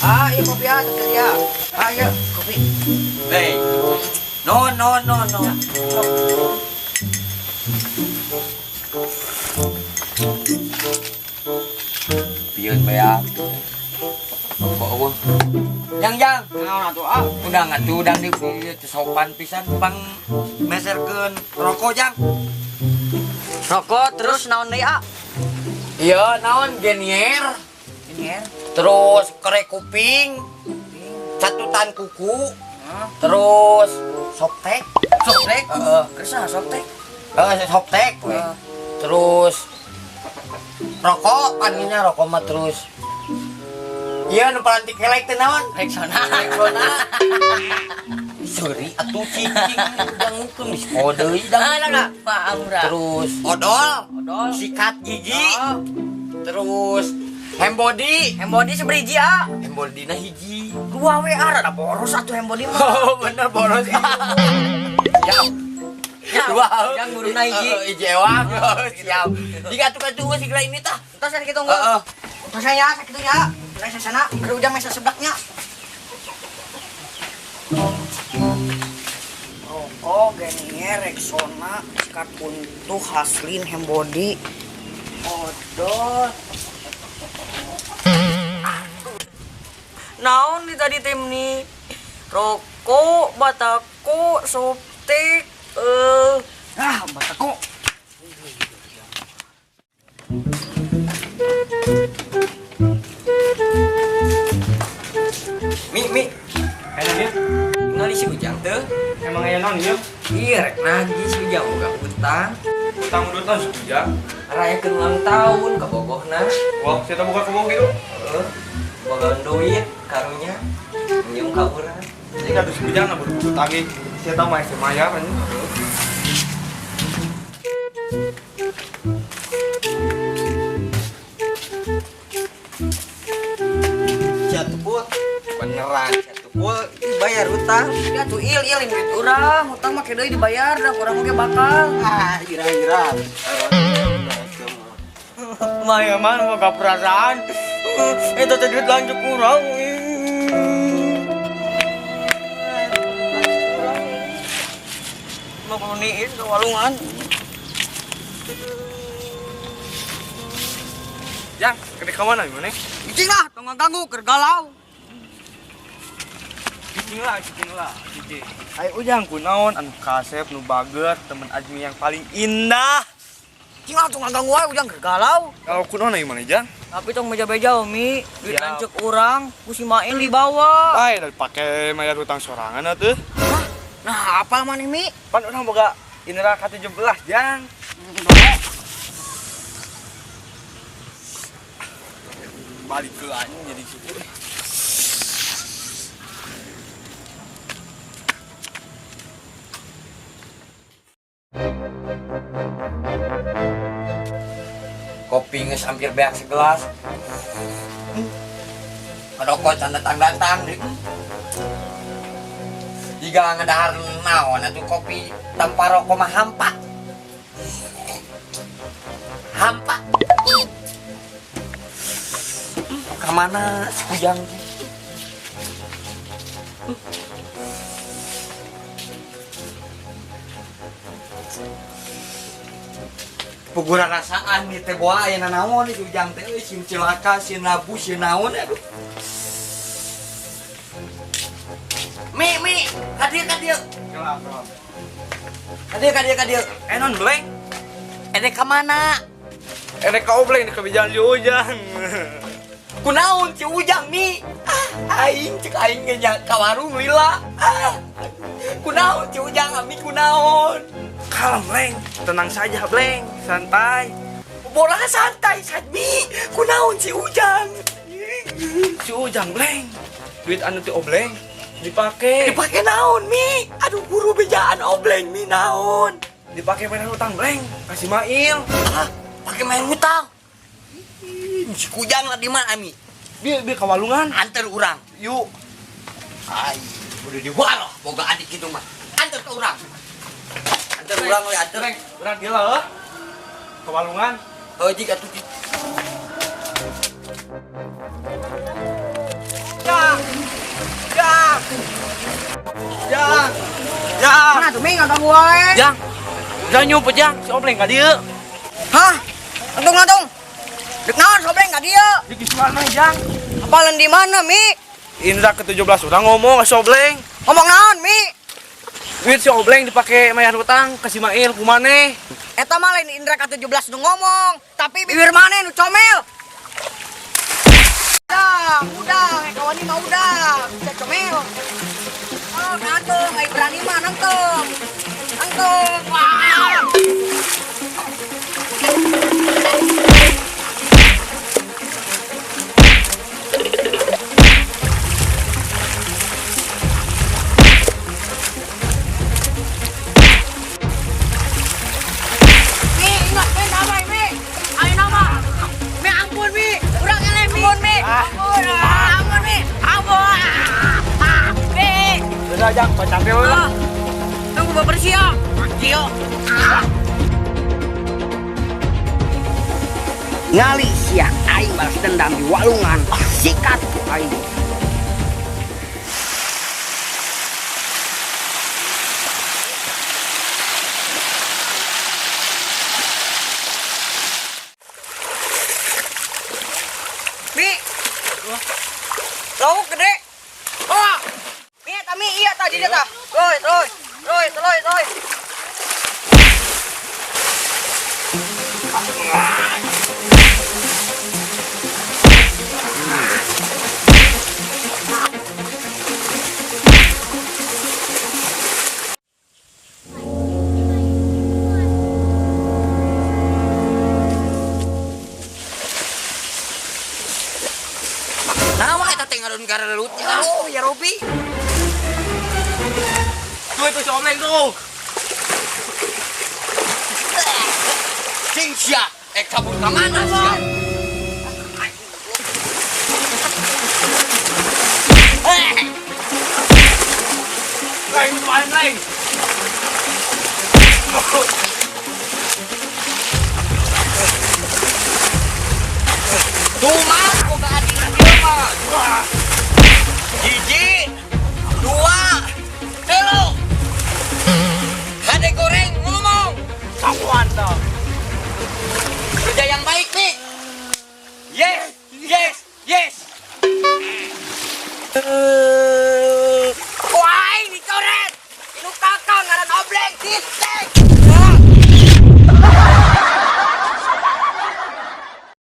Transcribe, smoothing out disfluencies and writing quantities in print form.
Ah, iya kopi ah, tersedia. Ah, iya kopi. Hei. No no no no. Pieun beak. Kok eueuh. Jang jang. Naon atuh ah? Udang atuh udang di ieu teu sopan pisan pang meserkeun rokok jang. Rokok terus naon deui ah? Iya, naon genier. Genier. Terus korek kuping, catutan kuku, terus softtek. Softtek? Heeh. Kersah softtek. Heeh, softtek we. Heeh. Terus rokok, panggilnya rokok mah terus. Iya, nu palantik kelek teh naon? Rexona. Rexona. Sorry, atuh cicing dangukeun geus deui dang. Ah, lah, paham ora. Terus odol, Odol. Sikat gigi, Oh. terus hembody, Hembody seberiji ah. Hembodina hiji. Dua we ah, rada boros atuh hembody mah. Oh, bener boros. Siap. Ya, Dua. yang guruna hiji. Heeh, hiji ewang. Siap. Jika atuh katuh segera ini tah. Entos ada kitu unggul. Heeh. Entos nya sakitu nya. Rasa sana, keur ujang mesa seblaknya. Rokok, genier, Rexona, sikat kuntuh, Haslin, Hembody, odol. Naon di tadi tim nih? Rokok, batako, soptek, batako. Mi, mi. Ayo nih, Ngali si Ujang teu? emang aya naon ieu? Iya, rek nagih si Ujang boga utang. Utang udah tahun si Ujang. Rayakeun ulang tahun ka bogohna. Wah, saya buka kebong gitu. Heeh. Boga duit karunya. Minjem ka urang. Ini kata si Ujang nah buru-buru tagih. Saya tahu mah SMA ya kan. Jatuh beneran jatuh bayar utang. Ya tuh il il duit urang, utang mah deui dibayar dah urang oge bakal. Ah, ira-ira. Maya mah boga perasaan. Eta teh duit lanjut urang. Mau kudu ke walungan. Jang, kene ka mana gimana? Cicing lah, tong ngaganggu keur galau. Cicing lah, cicing lah, cicing. Ayo Ujang kunaon anu kasep nu bager temen Ajmi yang paling indah. Cicing lah, tong ngaganggu wae Ujang keur galau. Kalau kunaon gimana Jang? Tapi tong beja-beja Umi, duit Siap. lanceuk urang ku si Main dibawa. Ay, dipake bayar hutang sorangan atuh. Hah? Nah, apa maneh Mi? Pan urang boga indra ka-17, Jang. Balik ke anjing jadi situ. Kopi geus hampir beak segelas. Rokok can datang-datang deui. Jika ngedahar naon atuh kopi tanpa rokok mah hampa. Hampa. Kamana si Ujang? Puguran rasaan nih teh boa aya nanaon si Ujang teh euy sieun cilaka sieun labu sieun naon aduh. Mi mi ka dieu ka dieu. Kelap, kelap. Ka dieu ka dieu ka dieu. Eh non beleng. Edek ka mana? Edek ka obleng di kebijakan si Ujang. Kunaon si Ujang mi? Ah, aing cek aing ge nya ka warung lila. Ah, kunaon si Ujang ami kunaon? Kalem, Bleng. Tenang saja, Bleng. Santai. Bola santai sadmi. Kunaon si Ujang? Si Ujang, Bleng. Duit anu ti obleng dipake. Dipake naon mi? Aduh guru bejaan obleng mi naon? Dipake bayar hutang, Bleng. Kasih Mail. Ah, pake main hutang. Si Ujang lah di mana mi? Bi bi ka walungan. Anter urang. Yuk. Ai, udah diwaroh boga adik gitu mah. Anter ke urang. Anter urang we anter. Bleng, urang gila heuh. Ka walungan. Heuh jig atuh. Ya, Ya. Mana tuh Mi ngaganggu wae. Jang. Jangan nyumput Jang, si Obleng ka dieu. Hah? Nangtung. Dek naon si Obleng ka dieu? Di mana Jang? Apalan di mana Mi? Indra ke-17 udah ngomong ke si Obleng. Ngomong naon Mi? Duit si Obleng dipake mayar hutang ke si Mail kumaneh. Eta mah lain Indra ke-17 nu ngomong, tapi bibir maneh nu comel. Udah, kawani mah udah, bisa comel. Oh, nangtung, ai berani mah nangtung. Nangtung. Wah. Mi, ingat Mi, damai Mi. Ayo nama. Mi ampun Mi, urang eleh Mi. Ampun Mi. Ampun. Ampun Mi. Ampun. Mi. Udah Jang, capek we lah. Tunggu baper sia. Cio. Ngali sia aing balas dendam di walungan. Sikat ku aing. Mi. Lauk gede. Oh. Mi, eta Mi iya tah di dieu tah. Roy, roy. Roy, roy, roy. Naon eta teh ngadon garelut? Oh, ya Robi. Tuh itu si Obleng tuh. Cing sia, kabur ka mana sia? Lain, lain, lain. Tumat boga adina dieu mah. Hiji, dua, telu. Hade goreng ngomong. Sakuan tah. Kerja yang baik nih. Yes, yes, yes. Wah, dicoret. Nu kakak ngaran Obleng sistem.